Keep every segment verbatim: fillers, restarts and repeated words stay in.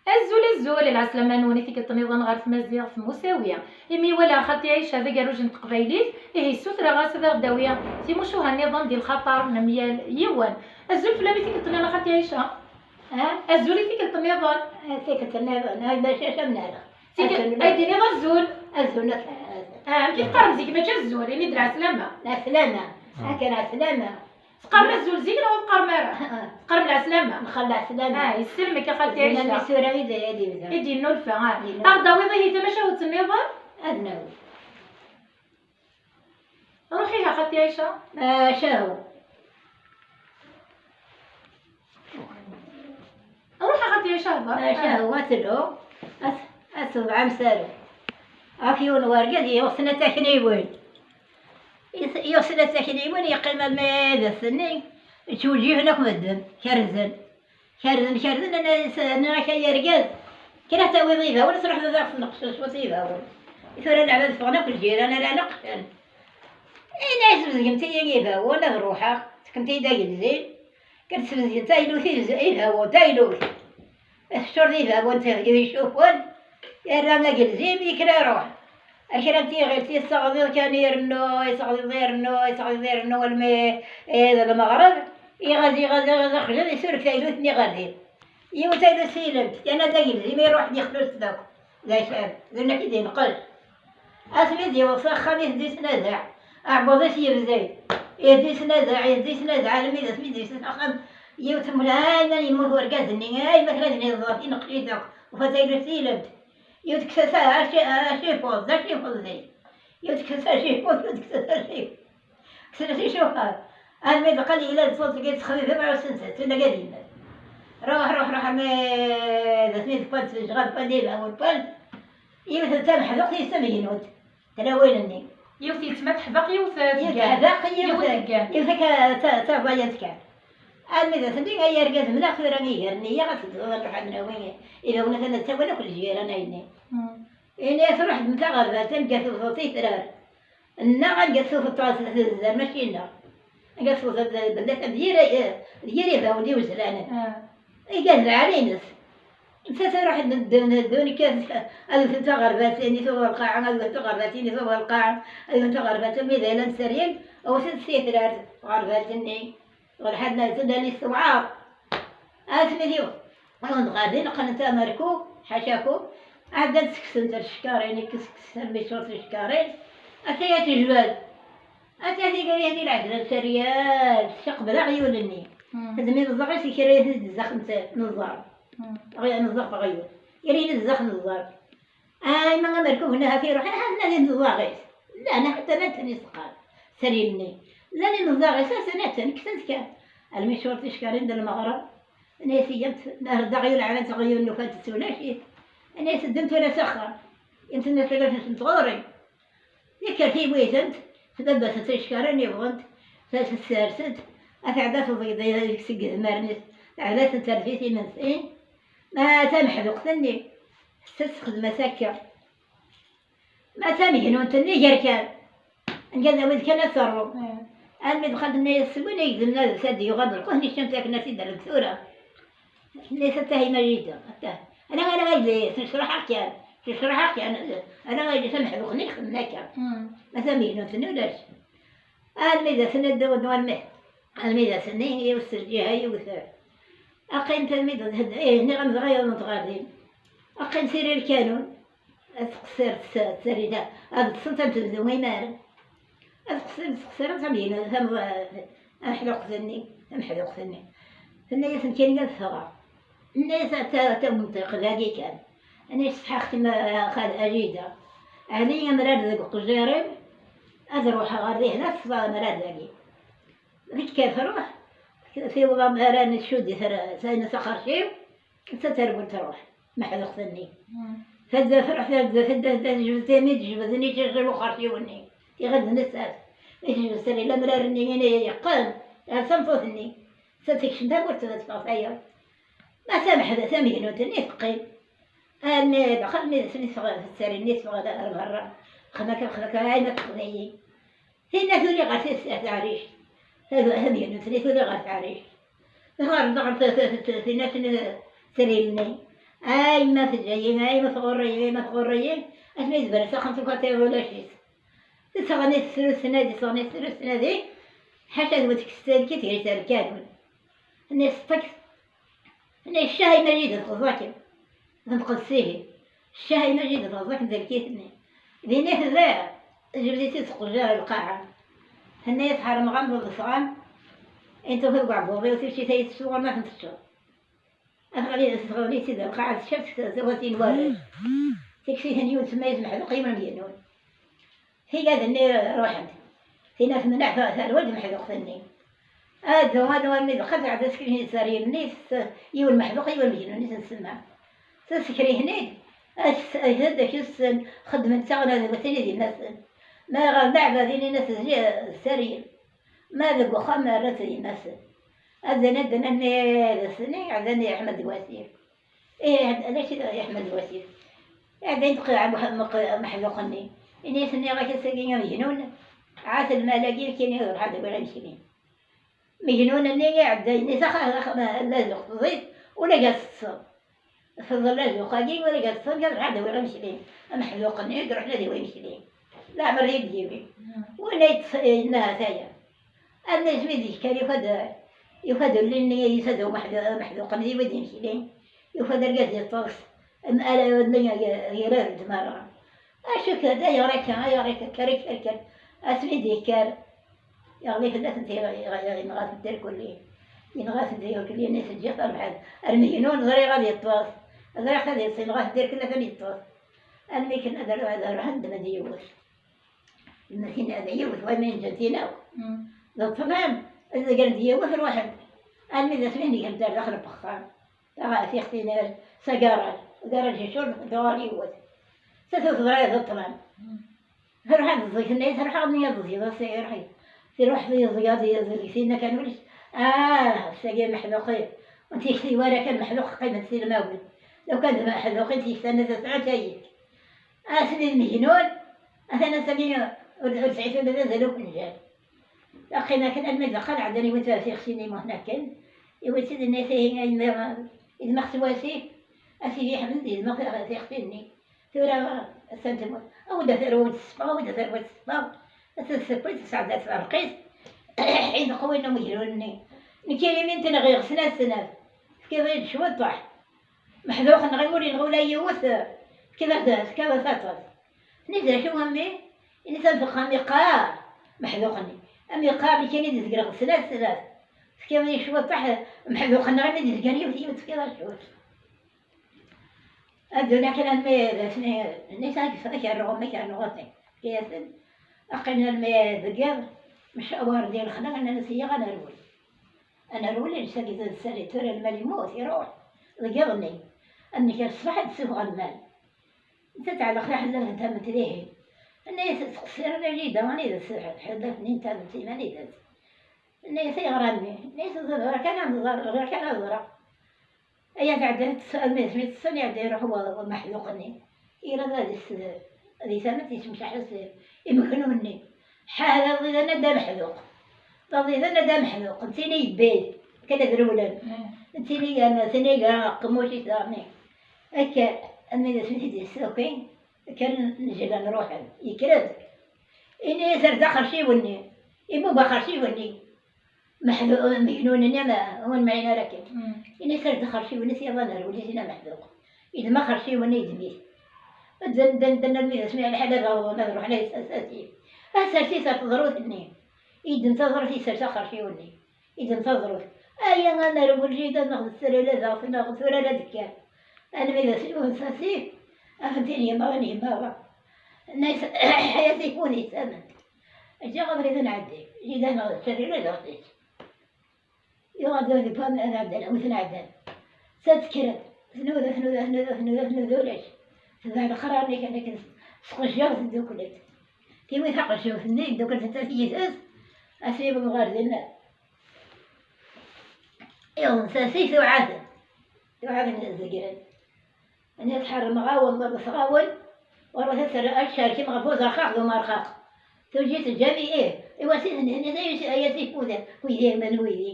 Azul, azul, lɛeslama-nwen i tikkelt nniḍen ɣer tmaziɣt Musawi. Imi walaɣ xalti Ɛica d agerruj n teqbaylit, ihi ssutreɣ-as ad aɣ-d-tawi timucuha nniḍen di lxaṭer n myal yiwen. Azul fell-am i tikkelt nniḍen a xalti Ɛica. Ha? Azul i tikkelt nniḍen. Tikkelt nniḍen, ay d acu am nara. Tikkelt ay d-tiniḍ azul. Azul a. Ah, amek i teqqarem zik, mačči azul, ini-d lɛeslama. Lɛeslama. Akken lɛeslama. Teqqarem azul zik neɣ ur teqqarem ara? Teqqarem lɛeslama. Nxal lɛeslama. Ah, yesselmek a xalti Ɛica. Isura i d-, i d-yebda. I d-yennulfa, ah. Yennulfa. Ad aɣ-d-tawiḍ ihi tamacahut nniḍen? Ad nawi. Ruḥ ihi a xalti Ɛica. Macahu. Ruḥ a xalti Ɛica hḍer. Macahu, ad tedɛu, ad, ad tebɛem saru. Ɣef yiwen wergaz yuɣ snat akniwen. Yuɣ snat akniwen, yeqqim almi d ass-nni, ttweǧǧiben akk medden, kerzen. Kerzen, kerzen, nnan-as, nniɣ-ak ay argaz, kker ad tawiḍ ibawen, ad truḥeḍ ad aɣ-tneqceḍ cwiṭ ibawen. I tura leɛbad ffɣen akk lǧiran, ala neqcen. Ini-as, bezgemt-iyi ibawen, ad ruḥeɣ, tefkemt-iyi-d agelzim. Kker tesbezgemt taylut, ibz-, ibawen, taylut. Teččur d ibawen, tebged icufun, yerra agelzim, yekker iruḥ. Ar kra n tiɣilt, yesseɣdiḍ kan irennu, yesseɣdiḍ irennu, yesseɣdiḍ irennu, almi, eh, d lmeɣreb, iɣaz, iɣaz, iɣaz, axjel, isurek taylut-nni ɣer din. Yiwet taylut tilemt, yerna d agelzim, iruḥ-d ixlus-d akk. D acu, d nekk i d-ineqqec. Asmi d-yewweḍ s axxam, iteddu yesnazeɛ. Aɛebbuḍ-is yebzeg. Iteddu yesnazeɛ, iteddu yesnazeɛ, almi d asmi d-yewweḍ s axxam, yiwet temmut, ay, ma yemmut urgaz-nni, ay, ma kra d-nniḍen, ineqqec-it akk. Ufa taylut tilemt. Yiwet tekkes-as aci-, acifuḍ, d acifuḍ-nni. Yiwet tekkes-as acifuḍ, yiwet tekkes-as acifuḍ. Kksen-as icuɣal. Armi d-qqel yella d ṣṣut deg texfifit, ur sent-, tura gad yemma. Ruḥ, ruḥ, ruḥ, armi d asmi d-wwant s lecɣal, wwant ibawen, wwant. Yiwet d tameḥduqt, yiwet d tamegnut. Tlawin-nni. Yiwet yetma teḥdeq, yiwet, yiwet teggan. Teḥdeq, yiwet, yiwet teggan. Yiwet akka ta-, taẓayant kan. Armi d atni, ay argaz, mleɣ tura iger-nni, ad tedduḍ ad nruḥ ad nawi ibawen, atan ad tawal akk lǧiran, ayenni. Mm. Ini-as ruḥ ddem taɣerbalt, anga tewteḍ itrar. Nneɣ anga tewteḍ tazzer, mačči nneɣ. Anga tewteḍ bellat d yir, d yir ibawen iwezlanen. Ah. Iga d lɛali-ines. Nettat iruḥ d, d, d, d, nekk ad, ad wten taɣerbalt-nni tuɣ lqaɛa, ad wten taɣerbalt-nni tuɣ lqaɛa, ad wten taɣerbalt, mi d ayla n tteryel, awten s itrar tɣerbalt-nni. Ɣer ḥedd la tella li tewɛer. Asmi d-yuɣ. Qqlent ɣer din, qqnent amerku, ḥacaku. Ɛeddant sekksent ar tcekkarin, i keskes armi ččuṛ tcekkarin. Ataya tejbad. Ataya tigari di lɛedla n tteryel, tceqbel aɣyul-nni. Mm. Tedmi meẓẓaɣ-is i kra i d-zzaxent neẓẓar. Mm. Ɣ-, neẓẓar ɣyul. Yari d zzax neẓẓar. Ay, ma amerkub-nni ha-t iruḥ, ha-t nadi neẓẓaɣ-is. Llan ḥatta natan iseqqar. Srid-nni. Llan ineẓẓaɣ-is, ha-t natan, kksen-t kan. Almi ččuṛ ticekkarin d lmeɣreb. Ini-as, iyyant, ma rdaɣ i lɛala n teɣyul, nufa-tt ulac-it. Ini-as, ddem tura s axxam. Int-nni tlaf n tɣuri. Yekker tiwi-tent, tbabba-tent ticekkarin yewwḍent, tessers-tent, ad tɛedda teẓgeḍ seg idmaren-is, tɛedda-tent terfit imensi. Ma tameḥduqt-nni, tessexdem-as akka. Ma tamegnut-nni ger kan. Anga d awid kan ad terru. Mm. Almi dxel-nni yes-wen igdem ad, ad d-yuɣal lqut, nni ččant akken ad t-id-rreg tura. Nni-as, "Attah, ima jida, attah." Ala, ala, aydi, tecraḥ-aɣ kan, tecraḥ-aɣ kan. Ala, aydi, tameḥduqt-nni xedmen akka. Mm. Ma tamegnut-nni ulac. Almi d ass-nni ddaw-, ddaw-, almi, almi d ass-nni, yiwet s lǧiha, yiwet. Aqim-t almi d, eh, nniɣ-am dɣa yaḍent ɣer din. Aqim siri lkanun. Ad tqeṣṣir ts-, tsarida, ad ṭṭsent ad tebdu imaren. Ad tqeṣṣir, tqeṣṣir, ad tamyin, tam-, tameḥduqt-nni, tameḥduqt-nni. Tenna-yasen kan ad ffɣeɣ. Tenna-yas, "Ata, ata umṭiq, dagi kan." Tenna-yas, "Ṣṣeḥḥa xetem a, a, a jida. Ɛli amrar deg uqejjir-im, ad ruḥeɣ ɣer dihin, ad teṭṭfeḍ amrar dagi." Tekker truḥ, tiweḍ amrar n tcuddi, ter-, tayen s axerciw. Netta terwel truḥ, meḥduqt-nni. Mm. Tadda truḥ, tadda, tadda, tadda, tejbed taymi d-tejbed-nni, tejbed uxerciw-nni. Iɣil d nettat. I tejbed srid amrar-nni, ini yeqqen ar tameṭṭut-nni. Netta tekcem tamurt, teffeɣ tayeḍ. Ma tameḥd-, tamegnut-nni teqqim. Armi daxel, mi d asmi teffeɣ, srid-nni teffeɣ ar berra. Xdem akka, xdem akka, ay ma teqḍiyi. Tinna tuli ɣer tis-, teɛrict. Ad, ad yennefri tuli ɣer teɛrict. Ɣer, ɣer t-, t-, t-, tinna tn-, srid-nni. Ay ma teǧǧa-yi, ay ma tɣurr-iyi, ay ma tɣurr-iyi, asmi yezber s axxam tufa tiɣ ulac-it. Tesseɣni tesrut tnadi, tesseɣni tesrut tnadi, ḥaca d wet kessel ki tgri terkan. Nni s ṭṭek, nni ccah ay ma jid tɣeẓẓakem, d nqeṣṣihi, ccah ay ma jid tɣeẓẓakem d lkit-nni. Din i tella, jbed-itt-id tqejjar lqaɛa. Tenna-yas ḥermeɣ-am d ḍefɣam, in tufiḍ deg uɛebbuḍ-iw timci-t ay tessuɣer ma ten-teččeḍ. Ad teɣli, teɣli-tt-id lqaɛa tečča-tt tawat n warrac. Tikti-ten yiwen semma-yas Meḥduq yiwen Mgennun. Tigad-nni ruḥent. Tin ad temneɛ ta-, tarwa d Meḥduq-nni. Adu, adu, armi d qad ɛad asekrihen iserriyen-nni, s-, yiwen Meḥduq, yiwen Mgennun i sen-semma. Tasekrihen-id, as-, ad ak-sen xedmen taɣna d watin i d yemma-tsen. Ma ɣer leɛba din i nas d serriyen. Ma deg uxxam rrat d yemma-tsen. Ad d-nnan, ad d-nnan mi d ass-nni, ɛeddan i Ḥmed Wasif. Ih, ɛeddan i Ḥmed Wasif. Ɛeddan i Meḥ-, Meḥ-, Meḥduq-nni. Ini-as nniɣ-ak ass-agi a Megnun, ɛat lmal-agi, kini ruḥ ad awiɣ imekli. Megnun-nni iɛedda, ini-as ax-, ax-, la zuq tẓid, ula ga teṭṭseḍ. Tfeḍ la zuq-agi, ula ga teṭṭseḍ, ad ruḥ ad awiɣ imekli. Ameḥduq-nni, i iruḥen ad awi imekli. Leɛmer di d-yiwi. Win ay yenna hataya. Armi d mi d-yekker, yufa-d, yufa-d ulli-nni, yufa-d umeḥdu-, ameḥduq-nni d wid imekli. Yufa-d argaz yeṭṭes, am-, ala, allen ger-, gerrarent merra. Acu-k, d ayɣer akka, ayɣer akka, kker, kker, kker. Asmi d-yekker, yeɣli fell-asent, yenɣa-tent irkelli. Yenɣa-tent irkelli-nni, teǧǧa-t rebḥen. Ar Megnun ẓriɣ ad yeṭṭes. Ẓriɣ-t ad yeṭṭes, yenɣa-tent irkelli atan yeṭṭes. Almi kan ad, ad ruḥen ddmen-d yiwet. Ddmen-d yiwet, wayma yenǧan tin akk. D ṭṭlam, ad zegren-d yiwet, ruḥen. Almi d asmi i d-gren ar daxel n wexxam. Taɣ-, tixtin s agaṛaj, agaṛaj yeccuṛ, tuɣal yiwet. Sa tuɣal d ṭṭlam. Truḥ ad tẓeg, tenna-yas, "Ruḥ aɣ-nni ad tẓegeḍ ass-agi, ruḥ." Truḥ teẓẓeg, ad tẓeg tinna kan ulac. Ah, ass-agi Meḥduq, ur t-yekti wara kan Meḥduq, qqiment tilmawin. Law kan d Meḥduq i t-yektan, ad tesɛu tayet. Asmi d Megnun, atan ass-agi ur, ur tesɛi ula d azal ufenǧal. Qqim akken almi d qqal ɛeddan iwit tixsi-nni muhna akken. Iwit-id nni tihi a yemma, i d ma xsewasi, a sidi Ḥmed, i d ma tixsi-nni. Tura attan temmut. Awi-d atarwa n ssfa, awi-d atarwa n ssfa. Attan tessewwi, tesɛedda tferq-it. Ḥin qwin umegrun-nni. Nekk imi n-tenɣiɣ snat snat. Tefkiḍ-iyi-d cwiṭṭaḥ. Meḥduq neɣ ur yenɣi ula yiwet. Tefkiḍ-as, tefkiḍ-as aṭas. Nni d acu a mmi? Ini-as am texxam iqqar. Meḥduq-nni. Am iqqar nekk ini d-zegreɣ snat snat. Tefkiḍ-iyi cwiṭṭaḥ. Meḥduq neɣ imi d-izgan yiwet yiwet tefkiḍ-as cwiṭ. Ad dun akken almi d asmi, nnisan ad k-rreɣ, ma k-rreɣ, aqqimen almi deg yiḍ, mcawar di lexla, nnan-as, "Yya ad nerwel." Ad nerwel, ilsa-k d ssali, tura lmal yemmut, iruḥ, deg yiḍ-nni. Ad nekker ṣṣbeḥ, ad d-ssufɣeɣ lmal. Netta teɛleq taḥellabt n tamemt dihin. Nnan-as, "Ttqeṣṣir ala jida, anida-tt tḥellabt-nni n tamemt, imanida-tt?" Nnan-as, "Ayɣer a mmi?" Nnan-as, "Bɣiɣ kan ad ẓreɣ, bɣiɣ kan ad ẓreɣ." Aya tɛedda teṭṭes, almi d asmi ṭṭsen, iɛedda iruḥ wa-, wameḥduq-nni. Ira ad is-, di tama tisemcaḥ-as imeknu-nni. Ḥah, d aḍidan a Dda Meḥduq. D aḍidan a Dda Meḥduq. Ntini yebbi-d, kan ad rewlen. Ntini gan, tini gan, qemmuc-is daɣen. Akka, almi d asmi t-id-yessaki, kan nejlan ruḥen. Yekker-d. Ini-as ar d axerciw-nni. Immug axerciw-nni. Meḥdu-, Megnun-nni ama ur nemɛin ara akken. Ini-as ar d axerciw-nni, s yaḍan ar wul-is, ina Meḥduq. Idem axerciw-nni, idem-it. Ddan, ddan, ddan, almi d asmi lḥal ad awḍen, ad ruḥen, ad, ad, ad, ad sers-it ɣer teḍrut-nni. Iddem taḍrut, isers axerciw-nni. Iddem taḍrut. Aya, ad nerwel jida, neɣ d ssrila daɣ, neɣ tura ara d-kker. Almi d asmi ur nsasi, ad ten-tin yemma, ad yemma. Nna-yas, ḥayat ikun yettamen. Ǧǧiɣ abrid ad nɛeddi. Jida neɣ d ssrila daɣ tis. Yuɣal d wid yewwan ad ɛeddan, a wi ten-ɛeddan. Sa tekker-d, tnuda, tnuda, tnuda, tnuda, tnuda, ulac. Tebɛed leqrar-nni kan akken s-, s tqejjirt ddukklet. Tiwi taqejjirt-nni ddukklet netta tiyita-s, asmi yewweḍ ɣer din, iḍen s-, asif tuɛaden. Tuɛaden zegren. Nniɣ ḥerrmeɣ-awen, ḍebbteɣ-awen, ur ad tcerkem ɣef uderxax d umerxaq. Tuǧi teǧǧam-iyi, ih, i wass-is nniɣ ay as-, ay asif uda, uydi ma n weydi.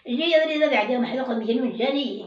Eǧǧ-iyi abrid ad ɛeddiɣ meḥduq Megnun ǧǧan-iyi.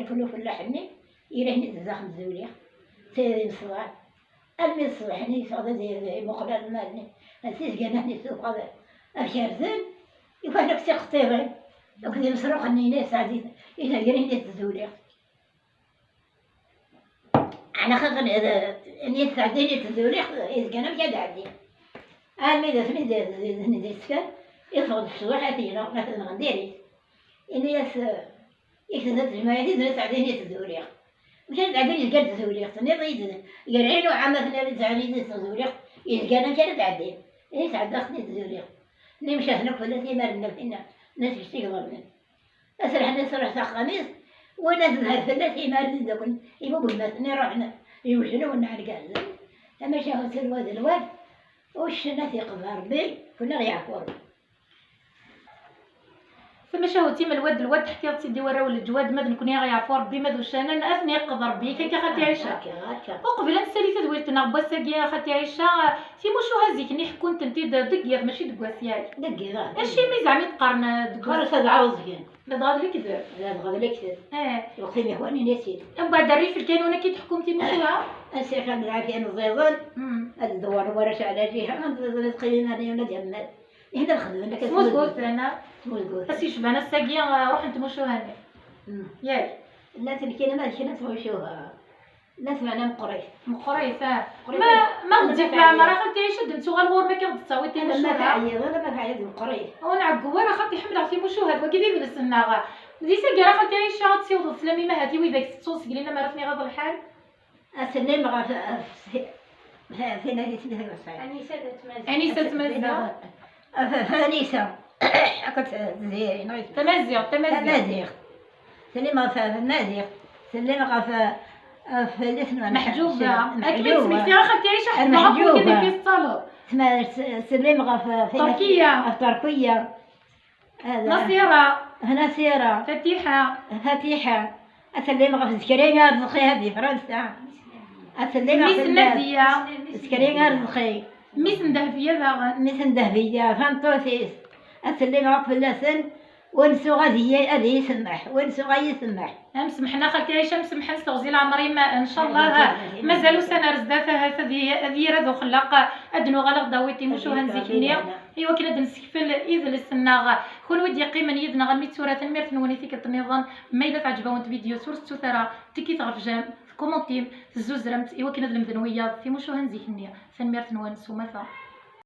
irkel ufellaḥ-nni, ira-ten-id daxel tzuliɣt, tayri n ṣṣbeḥ. Almi d ṣṣbeḥ-nni yeffeɣ-d ad imuqel alma-nni, ad tizgan-nni tuɣal ad kerzen, yufa-d akk tiqeṭṭirin, akked imesruqen-nni i yesɛeddi, i d-grin di tzuliɣt. Ɛni xaṭer, eh, nni tɛeddi, nni tzuliɣt, izgan amek ad ɛeddi. Almi d asmi d, d, d, d, d-yeskan, iffeɣ-d ṣṣbeḥ ad t-yenɣ, ad t-nɣen diri. Ini-as, eh, i tella tejmaɛt i d-nesɛeddi, nni tzuliɣt. Amek ara tɛeddi, yezga-d tzuliɣt. Tenniḍ-iyi-d, gar ɛin uɛam ad ten-, ad sɛeddi, nni tzuliɣt, izgan amek ara tɛeddi. Ini sɛeddaɣ-ten-id tzuliɣt. Nni mcaten akk fell-as imaren-nni, nna s-ictig ḍelmen. Aserḥen ad truḥ s axxam-is, win ad tebher fell-as imaren d akk ibubumaten iruḥen yewjden wenneɛ lgaz. Tamacahut n lwad lwad, uccen ad t-iqḍ Rebbi, kul aɣ-yeɛfu Rebbi. Tamacahut-im lwad lwad teḥkiḍ-tt-id i warraw n leǧwad, ma d nekni aɣ-yeɛfu Rebbi, ma d uccanen ad ten-iqḍ Rebbi, akka xaṭi Ɛica. Akka, akka. Uqbel ad nessali tadwilt-nneɣ n wass-agi, xaṭi Ɛica, timucuha zik-nni ḥekkun-tent-id deg yiḍ, mačči deg wass-agi. Deg yiḍ, ah, deg yiḍ. Acimi zeɛma i d-qqaren, eh, deg wass? Qqaren-as ad ɛawez gen. Ladɣa d lekdeb. Ladɣa d lekdeb. Eh. Lweqt-im ihwan ini-as-id. Mbeɛd rrif lkanun akka i d-teḥkum timucuha? Ass-a kan lɛafya n ẓiẓen. Mm. Ad dewren warrac ɛla jiha, ad ẓiẓen ad qqimen ad yemmal. Ihna ad xedmen akka. Smuzgut, ana. Smuzgut. Ass yecban ass-agi, eh, ruḥen tmucuha-nni. Mm. Yak. Llant nekkin ma d kra tmucuha. La tmeɛna meqqrit. Meqqrit, ah. Meqqrit. Ma, ma ɣezzif leɛmer, a xalti Ɛica, ad d-nettuɣal ɣur-m akka ɣ-d-tettawiḍ timucuha. Ala ma teɛyiḍ, ala ma teɛyiḍ meqqrit. Ur nɛeggu ara, xaṭi ḥemmleɣ timucuha, d wagi d idles-nneɣ. Di taggara, a xalti Ɛica, ad tessiwḍeḍ sslam i mahat i widak tettun seg lin amar ad ten-iɣaḍ lḥal. Ad sellim ɣef, ɣef, ɣef, tin ad isem-is Anisa d Tmaziɣt. Anisa d Tmaziɣt. Ɣef, ɣef Anisa. Akked Tiziri, neɣ isem-is? Tamaziɣt, tamaziɣt. Tamaziɣt. Sellim ɣef, ɣef Tmaziɣt. Sellim ɣef, ɣef, ɣef Meḥǧuba. Akken i d-smektiɣ a xalti Ɛica, ḥemmleɣ akk wid i d-ifis d taluḍ. Tma-, s-, sellim ɣef, ɣef Turkiya. Ɣef Turkiya. Nasira. Nasira. Fatiḥa. Fatiḥa. Ad sellim ɣef Zekriya Arezqi, ha di Fransa. Ad sellim ɣef Mmi-s n Nadiya. Zekriya Arezqi. Mmi-s n Dehbiya daɣen. Mmi-s n Dehbiya, tameṭṭut-is. Ad sellim ɣef fell-asen. Ur nsuɣ ad iyi-, ad iyi-semmeḥ, ur nsuɣ ad iyi-semmeḥ. Am semḥen a xalti Ɛica, am semḥen s teɣzi leɛmer-im, ncallah. Mazal ussan ar zdat, ahat ad yi-, ad yirad uxellaq, ad d-nuɣal ad ɣ-d-tawiḍ timucuha n zik-nni, i wakken ad d-nessekfel idles-nneɣ. Kunwi d-yeqqimen yid-neɣ almi d tura, tanemmirt-nwen i tikkelt nniḍen. Ma yella teɛǧeb-awen tvidyut, ur tettut ara tikkit ɣef j'aime, tkumantim, tezzuzremt, i wakken ad lemden wiyaḍ timucuha n zik-nni. Tanemmirt-nwen s umata.